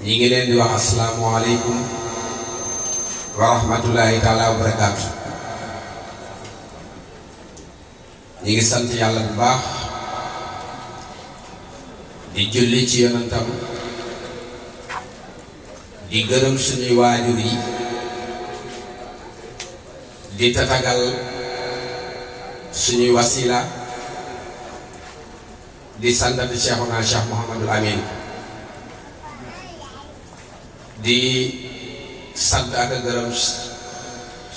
ñi ngi leen di wax asalaamualeykum wa rahmatullahi taala wa barakaatu. ñi ngi sant yàlla bu baax di julli ci yonentam di gërëm suñuy waajur yi di tatagal suñuy wasila di santati Cheikhuna Cheikh Mouhamadul Amin di sant ak a gërëm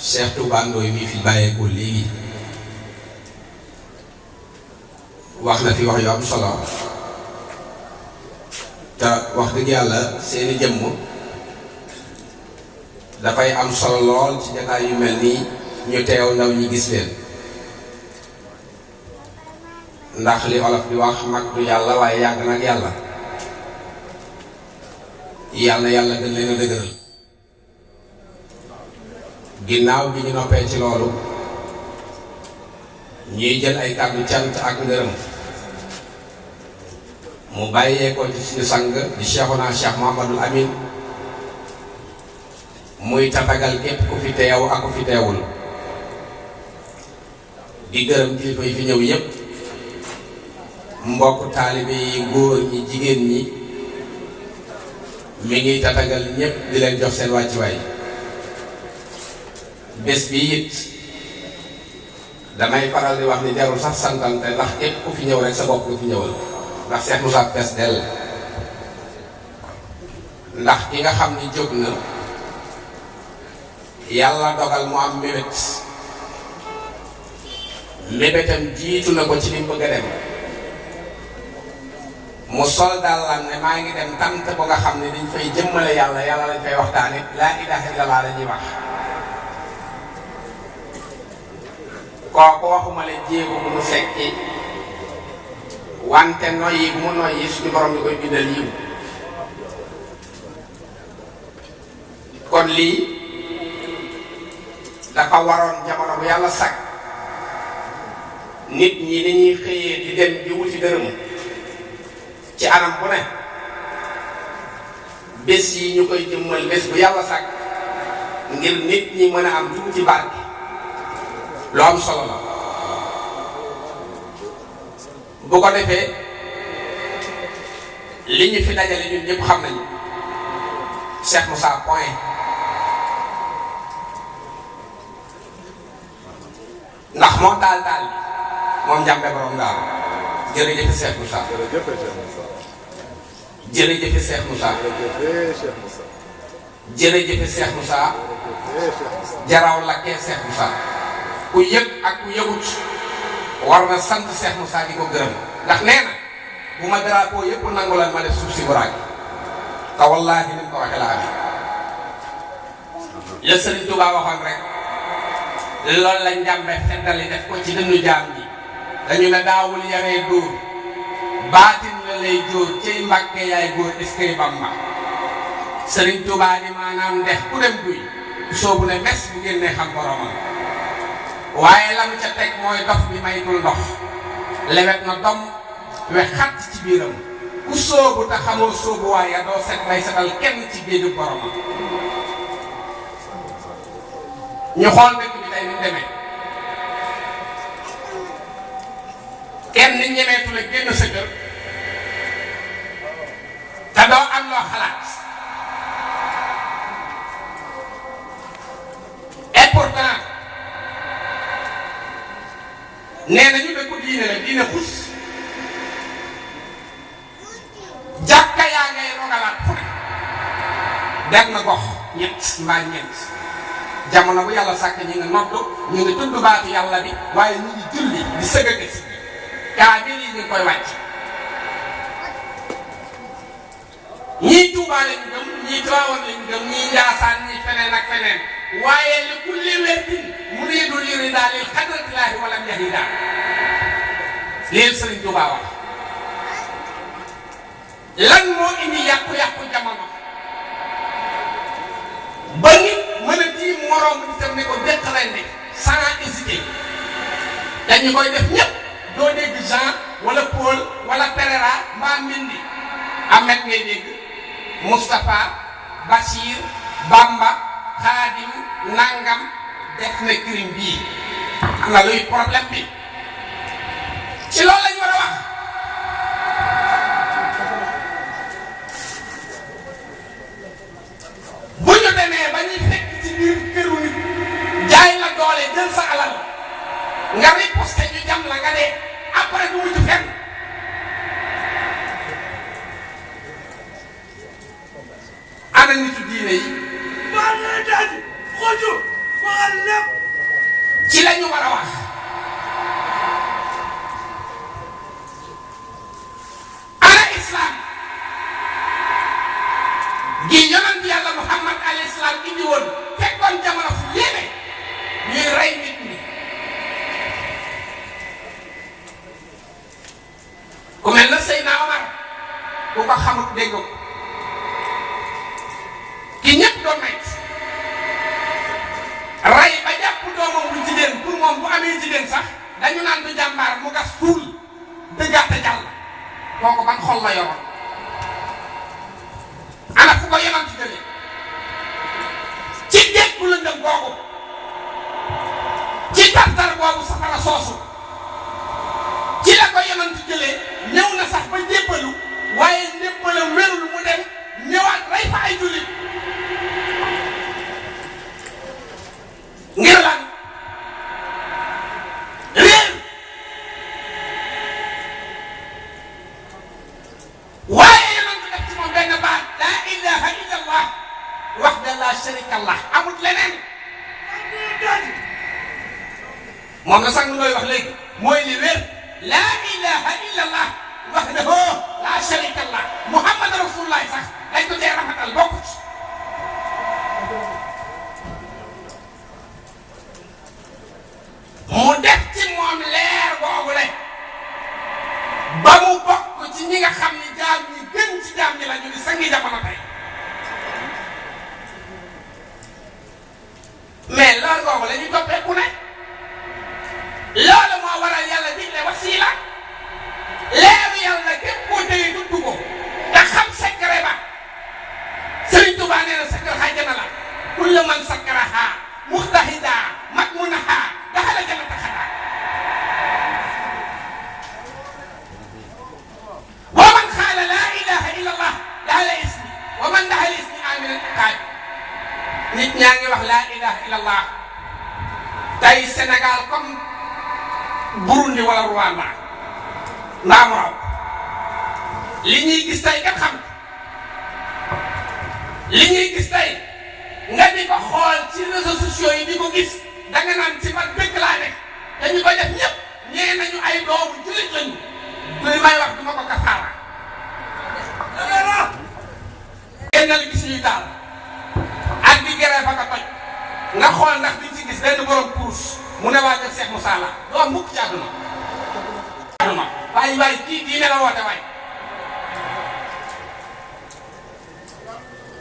Cheikh Touba Ndoye mi fi bàyyeekoo léegi wax na fi wax yu am solo te wax dëgg yàlla seeni jëmm dafay am solo lool ci jataay yu mel nii ñu teew ndaw ñi gis leen ndax li olof di wax mag du yàlla waaye yàgg nag yàlla yàlla gën leen a dëgëral. ginnaaw bi ñu noppee ci loolu ñuy jël ay kàddu cant ak ngërëm mu bàyyee ko ci suñu sang di Cheikhuna Cheikh Mouhamadul Amin muy tatagal képp ku fi teew ak ku fi teewul di gërëm kilifa yi fi ñëw yépp mbokk taalibe yi góor ñi jigéen ñi mi ngi tatagal ñépp di leen jox seen wàccuwaay. bés bi it damay faral di wax ni jarul sax santante ndax képp ku fi ñëw rek sa bopp nga fi ñëwal ndax Cheikh Moussa fees dell ndax ki nga xam ni jóg na yàlla dogal mu am mébétam jiitu na ko ci li mu bëgg a dem mu sol dàllam ne maa ngi dem tant bu nga xam ne dañ fay jëmmale yàlla lañ fay waxtaane laa ilaha illallah la ñuy wax. kooku waxuma la jéego bu mu fekki wante noyyi bu mu noyyi suñu borom di koy bindal yiw kon lii dafa waroon jamono bu yàlla sàkk nit ñi dañuy xëyee di dem di wuti dërëm ci anam bu ne bés yi ñu koy jëmmal bés bu yàlla sàkk ngir nit ñi mën a am tuuti barke lu am solo la bu ko defee li ñu fi dajale ñun ñëpp xam nañu Cheikh Moussa point ndax moo taal bi moom njàmbe borom daal jërëjëf Cheikh Moussa jërëjëf Cheikh Moussa jërëjëf Cheikh Moussa jaraw lakkee Cheikh Moussa ku yëg ak ku yëgut war na sant Cheikh Moussa di ko gërëm ndax nee na bu ma drapeau yëpp nangu lan ma def suuf si buraag te wallaahi ni mu ko waxee la amee la Sëriñ Tuubaa waxoon rek loolu la njàmbe feddali def ko ci dënnu jaam ji dañu ne daawul yaree dóor baatin la lay jóor cay Mbàkke yaay góor eskay Bamba Sëriñ Tuubaa di maanaam ndex ku dem duy soobu ne mes bu génnee xam boromam waaye lam ca teg mooy dox bi maytul ndox lewet na dom we xatt ci biiram ku soobu te xamoo soobu waaye doo set bay setal kenn ci géeju boromam ñu xool dëkk bi tey ni demee kenn ñemeetu la génn sa kër te doo am loo xalaat et pourtant nee nañu dëkku diine la diine xus jàkka yaa ngay rogalaat fu ne dem na gox ñett mbaa ñeent jamono bu yàlla sàkk ñi nga noddu ñu ngi tudd baatu yàlla bi waaye ñu ngi julli di sëgëge si kaamil yi ñu ngi koy wàcc ñii Tuubaa lañu gëm ñii Tiwaawan lañu gëm ñii Njaasaan ñii feneen ak feneen waaye li kulli werdin muriidu yuriidaa lil xadratillaahi wa lam yahidaa léegi Sëriñ Tuubaa wax lan moo indi yàqu-yàqu jamono ba nit mën a tiim moroom itam ne ko déq rendi sans hésiter dañu koy def ñëpp doo dégg Jean wala Paul wala Pereira mbaa Mendy Ahmed ngay dégg Moustapha Bachir Bamba Khadim nangam def na crime bii am na luy problème bi ci loolu lañ war a wax. bu ñu demee ba ñuy fekk ci biir këru nit jaay la doole jël sa alal nga riposte ñu jam la nga dee après du mujj fenn. ana nitu diine yi. ci la ñu war a wax. ana islam gi yonent yàlla Muhammad alayhi salaam indi woon fekkoon jamono fu yéeme ñuy rey nit ñi. ku mel na Seydina Omar ku ko xamut dégg ko ki ñëpp doon may rey ba jàpp doomam bu jigéen pour moom bu amee jigéen sax dañu naan du jàmbaar mu gas tuul dëggaate jàll kooku ban xol la yoroon. ana fu ko yonent jëlee ci géej bu lëndëm googu ci tartar boobu safara soosu ci la ko yonent jëlee ñëw na sax ba jébbalu waaye njébbalam wérul mu dem ñëwaat rey fa ay jullit ngir lan réer waaye yonent def ci moom benn baat laa ilaha illa allah wahda la sharika lah amut leneen moom la sax looy wax léegi mooy li wér laa ilaha illa allah wahdahu la sharika lah muhammad rasulullah sax dañ ko cee rafetal bokku ci mu def ci moom leer boobu le ba mu bokk ci ñi nga xam ni jaam ñi gën ci jaam ñi la ñu di sangi jamono tey mais leer boobu la ñu toppee ku ne loolu moo waral yàlla digle wasiila leeru yàlla képp koo téye tudd ko te xam secret ba Sëriñ Tuubaa nee na secret xajjana la kullu man sakkaraha muxtahida matmunaha daxala jannata xadaa wa man xaala laa ilaha illa allah daxala ismi wa man daxala ismi aminan iqaab nit ñaa ngi wax laa ilaha illa allah tey Sénégal comme Burundi wala Rwanda ndaa mu raw li ñuy gis tey kat xam li ñuy gis tey nga di ko xool ci réseaux sociaux yi di ko gis danga naan ci man dëkk laa nekk te ñu ko def ñëpp ñee nañu ay doomu jullit lañu li may wax duma ko kafaara génnal gis ñuy taal ak di gëree fa ko toj nga xool ndax di ci gis benn borom course mu ne waa def Cheikh Moussa la doo am mukk ci àdduna waaye kii diine la woote waay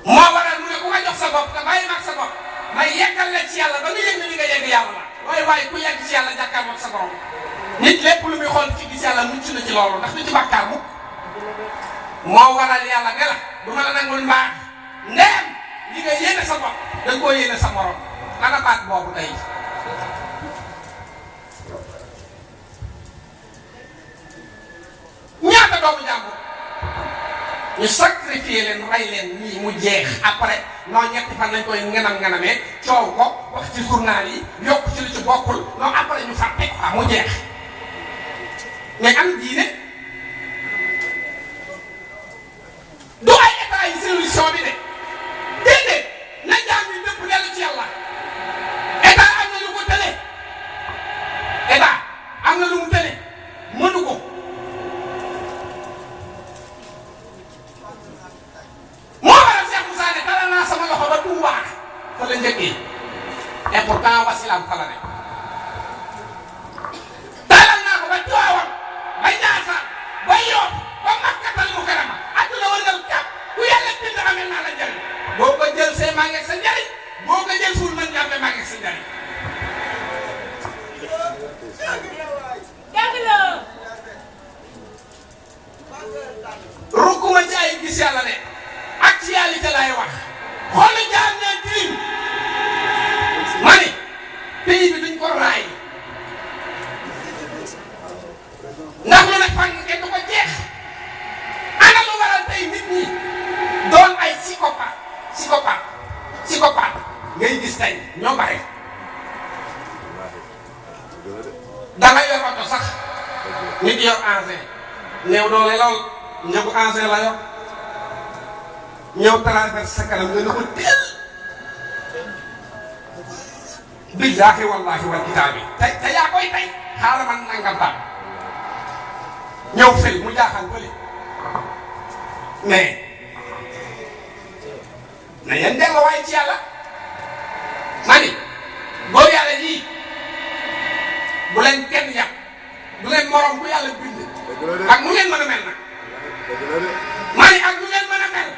moo waral mu ne ku ma jox sa bopp te bàyyi mag sa bopp may yeggal la ci yàlla ba nga yëg ne li nga yegg yàlla la waaye ku yegg ci yàlla jàkkaarloog sa borom nit lépp lu muy xool ci gis yàlla mucc na ci loolu ndax du ci bàkkaar mukk moo waral yàlla ne la du ma la nangul mbaax ndeem li nga yéene sa bopp da nga koo yéene sa morom ana baat boobu tey ñaata doomu jàmbur ñu sacrifier leen rey leen nii mu jeex après non ñetti fan lañ koy nganam-nganamee coow ko wax ci journal yi yokk ci lu ci bokkul non après ñu fàtte ko mu jeex mais am diine du ay état yi solution bi de déedéet na jaam yi dëpp dellu ci yàlla état am na lu ko tële état am na lu mu tële mënu ko sama loxo ba Touba fa la njëkkee et pourtant wasilaam fa la ne talal naa ko ba Tiwaawan ba Njaasaan ba Yoof ba Makkatal Mukarrama àdduna wërngal kàpp ku yàlla bind amel naa la njëriñ boo ko jël see maa ngeeg sa njëriñ boo ko jël suul man jàmme maa ngeeg sa njëriñ rukkuma ci ay gis yàlla ne ak actualité lay wax xool jaam ñee tilim ma ni pays bi duñ ko raay ndax lu ne fan kenn du ko jeex ana lu waral tey nit ñi doon ay psychopathe ngay gis tey ñoo bare danga yor oto sax nit yor engin néew doole lool njëgu engin la yor ñëw traverse sa kanam nga ne ko teel billaahi wallaahi wal kitaabi te yaa koy tey xaaral man nangam taal ñëw fël mu jaaxal bële mais na yéen delluwaay ci yàlla ma ni góor yàlla yii bu leen kenn yàq du leen morom bu yàlla bind ak nu ngeen mën a mel nag ma ni ak nu ngeen mën a mel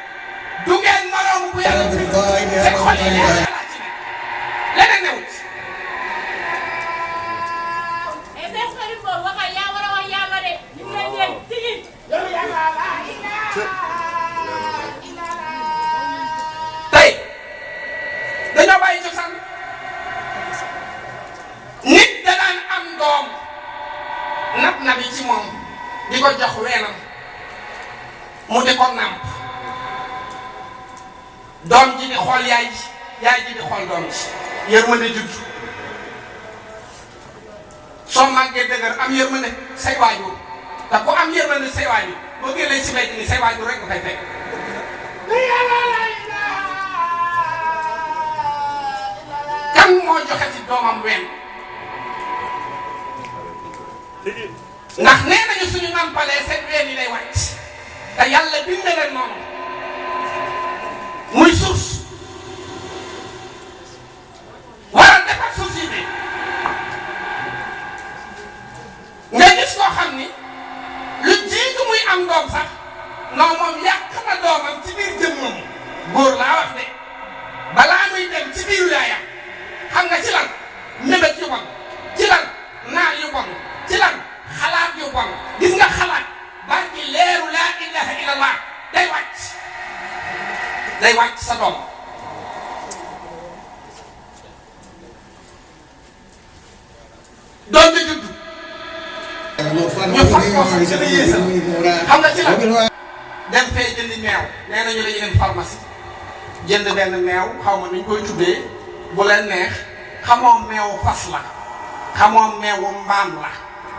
du ngeen morom bu yàlla bind seen xol yi leer yàlla ci nekk leneen newut tey dañoo bàyyi cosaan nit da daan am doom nab yi ci moom di ko jox weenam mu di ko nàmp doom ji di xool yaay ji di xool doom ji yërmande judd soo màggee dëgër am yërmande say waajur te ku am yërmande say waajur boo génnee si mbéy mi say waajur rek nga koy fekk. kan moo joxe ci doomam ween ndax nee nañu suñu nampalee seen ween yi lay wàcc te yàlla bind leen noonu muy source war a defar société nga gis koo xam ni lu jiitu muy am doom sax non moom yàq na doomam ci biir jëmmam góor laa wax de balaa muy dem ci biiru yaayam xam nga ci lan mébét yu bon ci lan naar yu bon ci lan xalaat yu bon gis nga xalaat barki leeru laa ilaha illallah day wàcc sa doom doom ja judd ñu fas ko sax gën a yéesal xam nga ci lan dem fee jëndi meew nee nañu dañuy dem pharmacie jënd benn meew xaw ma nuñ koy tuddee bu leen neex xamoo meewu fas la xamoo meewu mbaam la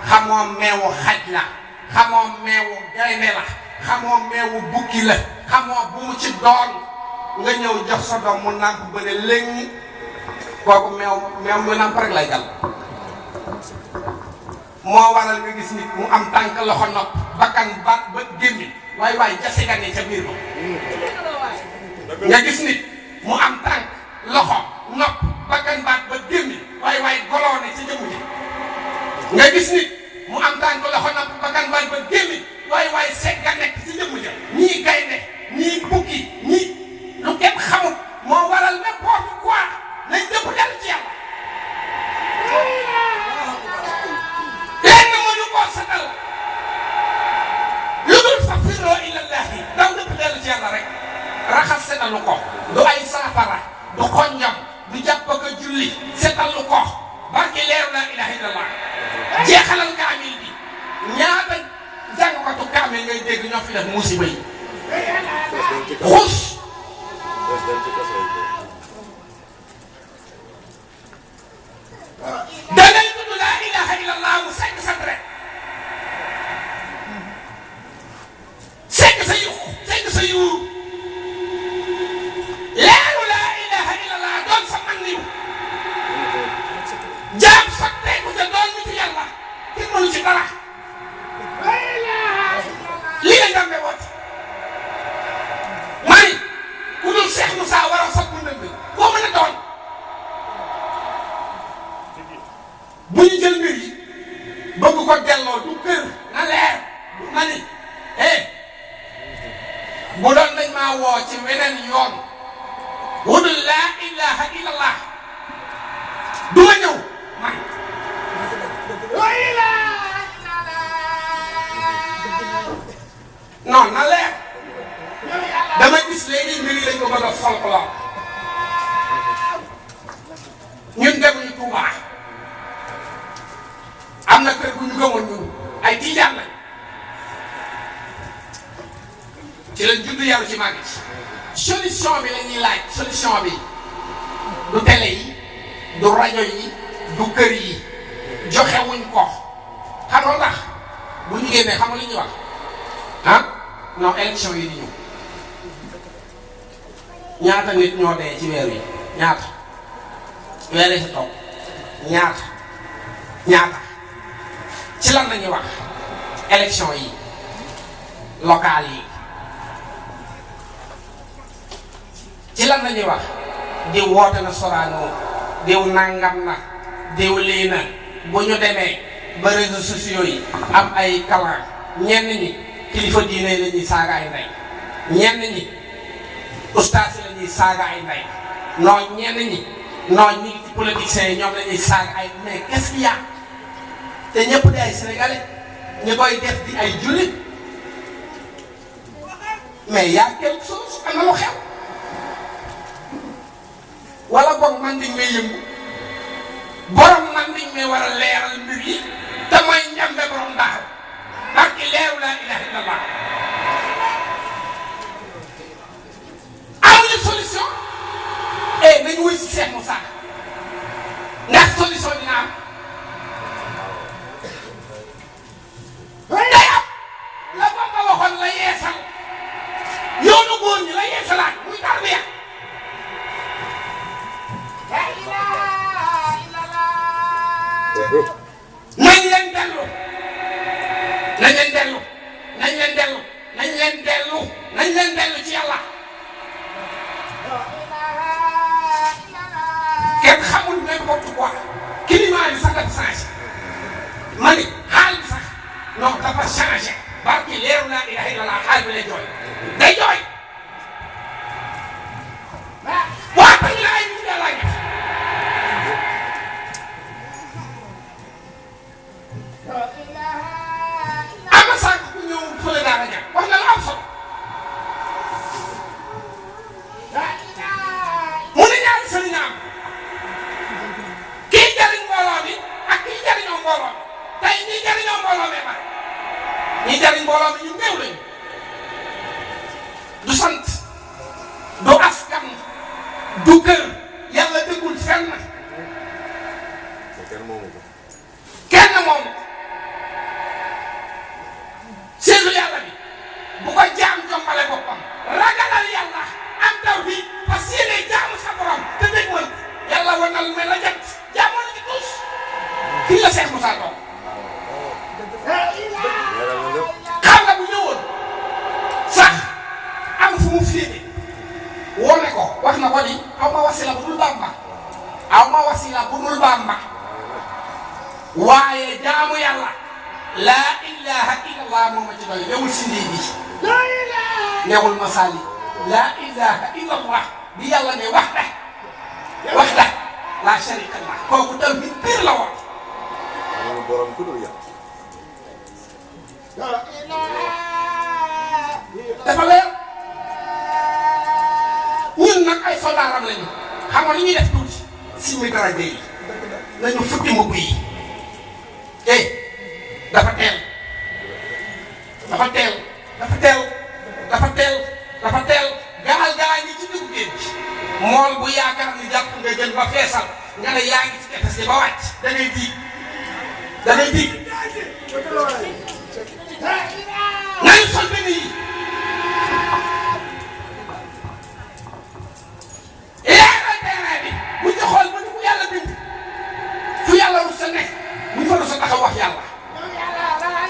xamoo meewu xaj la xamoo meewu gaynde la xamoo meewu bukki la xamoo bu mu ci doon nga ñëw jox sa doom mu nàmp ba ne léegi kooku meew mu nàmp rek lay gal moo waral nga gis nit mu am tànk loxo nopp bakkan baat ba gémmi waay jase ga ne ca biir ba nga gis nit mu am tànk loxo nopp bakkan baat ba gémmi waay goloo ne ca jëmu ji nga gis nit mu am tànk loxo nopp bakkan baat ba gémmi waay seet ga nekk ci jëmu ji ñii gaynde ñii bukki ñii lu kenn xamut moo waral n'importe quoi nañ dëpp dal ci yàlla lenn mënu koo satal lu dul fafiroo ilallahi daw dëpp dellu ci yàlla rek raxas setalu ko du ay saafara du xonjam du jàpp ko julli setalu ko barki leeru laa ilaha illallah jeexalal kaamil bi ñaata jàngkatu kaamil ngay dégg ñoo fi def musiba yi xus dangay tudd laa ilaha illallah mu segg sa deret segg sa yuur leeru laa ilaha illallah doon sa man niw jaam sotteeku te doon nitu yàlla kenn mënu ci dara lii la njàmbe woote mani ku dul Cheikh Moussa war a sopp ndënd koo mën a doon bu ñu jël mbir yi bëgg ko delloo du kër na leer na ni bu doon dañ maa woo ci weneen yoon wudul laa ilaha illallah du ma ñëw man non na leer dama gis gis léegi mbir yi lañ ko bëgg a folklore ñun demuñu Touba am na kër gu ñu gëmoon ñun ay tijaan lañ ci lañ judd yaru ci màgg ci solution bi la ñuy laaj solution bi du télé yi du rajo yi du kër yi joxewuñ ko xam nga ndax bu ñu génnee xam nga li ñuy wax ah non élection yi di ñëw ñaata nit ñoo dee ci weer wi ñaata weer yi si toog ñaata ci lan la ñuy wax élection yi locales yi ci lan la ñuy wax diw woote na Sorano diw nangam na diw lii na bu ñu demee ba réseaux sociaux yi am ay kalan ñenn ñi kilifa diine la ñuy saaga ay ndey ñenn ñi ustaas la ñuy saaga ay ndey non ñenn ñi non ñi ci politiciens yi ñoom la ñuy saaga ay mais qu'est-ce qu'il y a te ñëpp di ay sénégalais ñu koy def di ay jullit mais y a quelque chose am na lu xew wala boog man dañ may yëngu borom man dañ may war a leeral mbir yi te mooy njambe borom daal parce que leeru laa ilaha illallah amuñu solution et nañu wuy si Cheikh Moussa ndax solution dina am day am la Bamba waxoon la yeesal yoonu góor ñi la yeesalaat muy tarbiya nañ leen dellu nañ leen dellu nañ leen dellu nañ leen dellu nañ leen dellu ci yàlla kenn xamul n'importe quoi climat bi sax dafa changé ma ni xaal bi sax non dafa changé barki leeru laa ilaha illallah xaal bi lay jooy day jooy waa tañ la ay nit yàlla def am na sànq ku ñëw fële daara ja wax na la am solo mu ne ñaari sëriñ am kii jariñ mbooloo bi ak kii jariñoo mbooloo bi tey ñii jariñoo mbooloo bee bare ñii jariñ mbooloo bi ñu néew lañu du sant du askan du kër yàlla dëggul fenn kenn moomu seetu yàlla bi bu ko jaam jombale boppam ragalal yàlla am taw bi parce que yéene jaamu sa borom te dégg man yàlla wanal mel la jant jaamoo la ci tuus fii la Cheikh Moussa toog xam nga bu ñëwoon sax am fu mu féete wone ko wax na ko ni aw ma wasila bu dul Bamba aw ma wasila bu dul Bamba waaye jaamu yàlla laa ilaha illallah moom ma ci doy newul si ndii bi newul masali laa ilaha illallah bi yàlla ne waxda laa sharika lah kooku taw bi biir la woon dafa leer ñun nag ay soldaaram lañu xam nga li ñuy def tuuti simmi daraja yi nañu futti mbubb yi dafa teel gaal gaa ngi ci dugub géej gi mool bu yaakaar ni jàpp nga jël ba feesal nga ne yaa ngi ci tefes gi ba wàcc da ngay diig nañu sol benn yi leeral terrain bi bu ñu xool ba ni ku yàlla bind fu yàlla rus sa nekk bu ñu fa rus a taxaw wax yàlla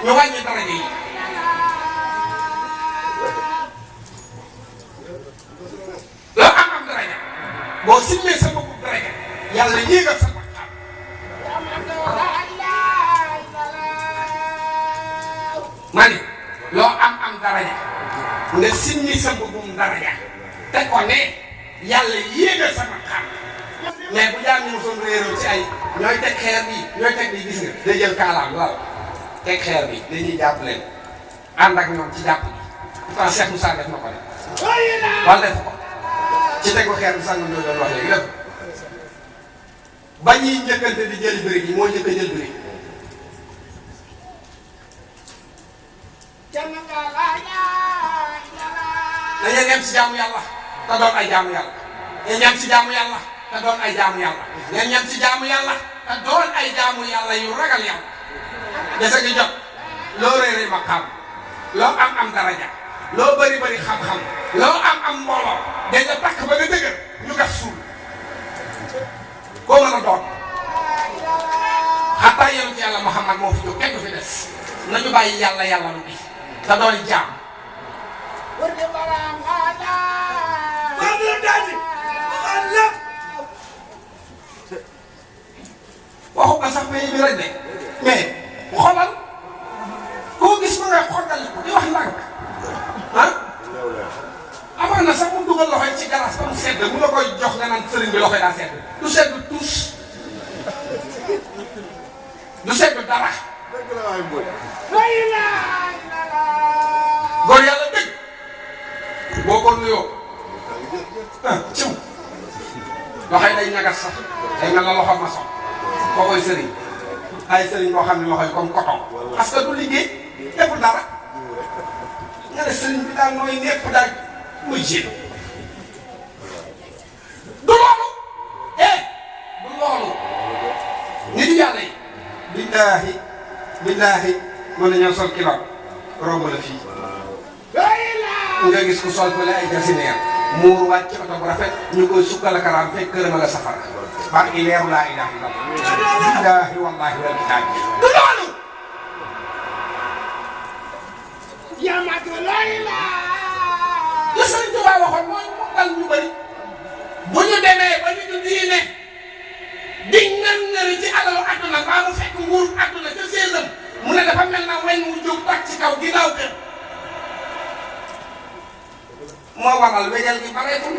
ñu wàññi daraja yi loo am daraja boo simmee sa bopp daraja yàlla yéegal sa bakkaar ma ni loo am daraja nga simmi sa boppum daraja te ko ne yàlla yéegal sa bakkaar mais bu jaam ñu mosoon réeroo ci ay ñooy teg xeer bi ñooy teg bi gis nga day jël kaalaam lal teg xeer bi dañuy jàpp leen ànd ak ñoom ci jàpp bi pourtant Cheikh Moussa def na ko de wala def ko ci tegu xeer bi sànq ñoo doon wax léegi def ba ñuy njëkkante di jëli brique yi moo njëkk a jël brique dañuy ñem si jaamu yàlla te doon ay jaamu yàlla dañuy ñem si jaamu yàlla te doon ay jaamu yàlla dañuy ñem si jaamu yàlla te doon ay jaamu yàlla yu ragal yàlla dese gi jot loo réeré maqaam loo am daraja loo bëri xam-xam loo am mbooloo dañ la takk ba nga dëgër ñu gas suul koo mën a doon xataa yonent yàlla Muhammad moo fi jóg kenn du fi des nañu bàyyi yàlla lu bi te doon jaam waxu ko sax pays bi rek de mais xoolal koo gis ma ngay xoolal di wax ndànk ah amoon na sax mu dugal loxoy ci galas ba mu sedd mu la koy jox nga naan sëriñ bi loxoy daa sedd du sedd tous du sedd dara góor yàlla dëgg boo ko nuyoo ciw loxoy day ñagas sax day mel na loxo maçon koo koy sëriñ ay sëriñ boo xam ne loxoy comme coton parce que du liggéey deful dara nga ne sëriñ bi daal nooy nekk daal muy jéem du loolu du loolu nit yàlla yi billaahi mën nañoo sol kilo romb la fii nga gis ku sol fële ay jasineer muur wàcc ci oto bu rafet ñu koy sukkal a karaam fekk këram a nga safara bar i leeru laa ilaaha illallaah billaahi wallaahi wal kitaabi du loolu la Sëriñ Tuubaa waxoon mooy mu dal ñu bëri bu ñu demee ba ñu di diine di ngën-ngëri ci alalu àdduna baa mu fekk nguur àdduna ca séesam mu ne dafa mel na weñ mu jóg tag ci kaw ginnaaw kër moo waral wejal gi bareetul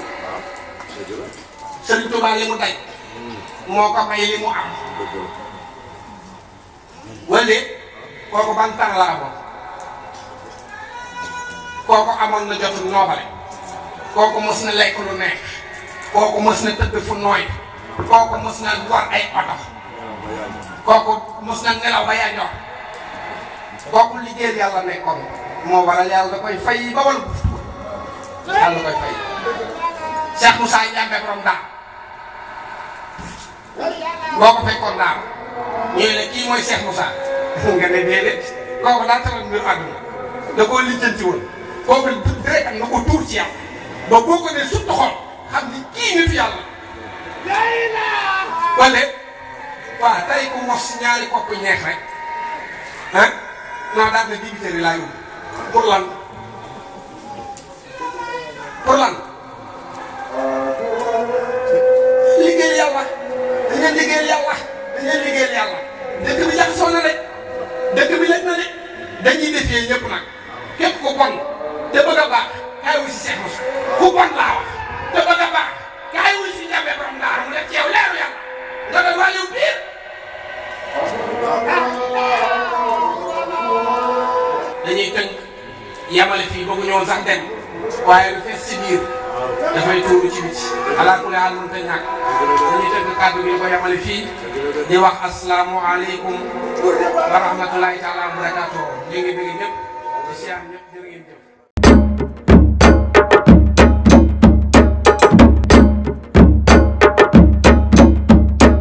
Sëriñ Tuubaa li mu daj moo ko may li mu am wala kooku ban temps la amoon kooku amoon na jotul noobale kooku mos na lekk lu neex kooku mos na tëdd fu nooy kooku mos na war ay oto kooku mos na nelaw ba yañoo kooku liggéeyal yàlla nekkoon moo waral yàlla da koy fay ba wal yàlla koy fay Cheikh Moussa Ndiambe borom daal boo ko fekkoon daal ñëwee ne kii mooy Cheikh Moussa nga ne déedéet kooku daa taral mbiru àdduna da koo lijjanti woon kooku direct nga ko tuur ci yàlla ba boo ko nee surtout xol xam ni kii nit yàlla wala waaw tey ku mos ñaari kopp ñeex rek ah non daal na dibiteri laa yóbbu pour lan liggéeyal yàlla dañuy liggéeyal yàlla dëkk bi jaxasoo na de dëkk bi lëj na de dañuy defee ñëpp nag képp ku bon te bëgg a baax kaay wu si Cheikh Moussa ku bon laa wax te bëgg a baax kaay wu si Ndiambe borom Daara mu def ci yow leeru yàlla nga doon wàllu biir. dañuy tënk yamale fii bëggu ñëw sax dem waaye lu fees ci biir dafay tuuru ci biti alaa kulli haal mënut a ñàkk dañuy tënk kàddu gi ko yamale fii di wax asalaamualeykum wa rahmatulahi taala wa barakaatuh ñu ngi bëgg ñëpp di siyaar ñëpp.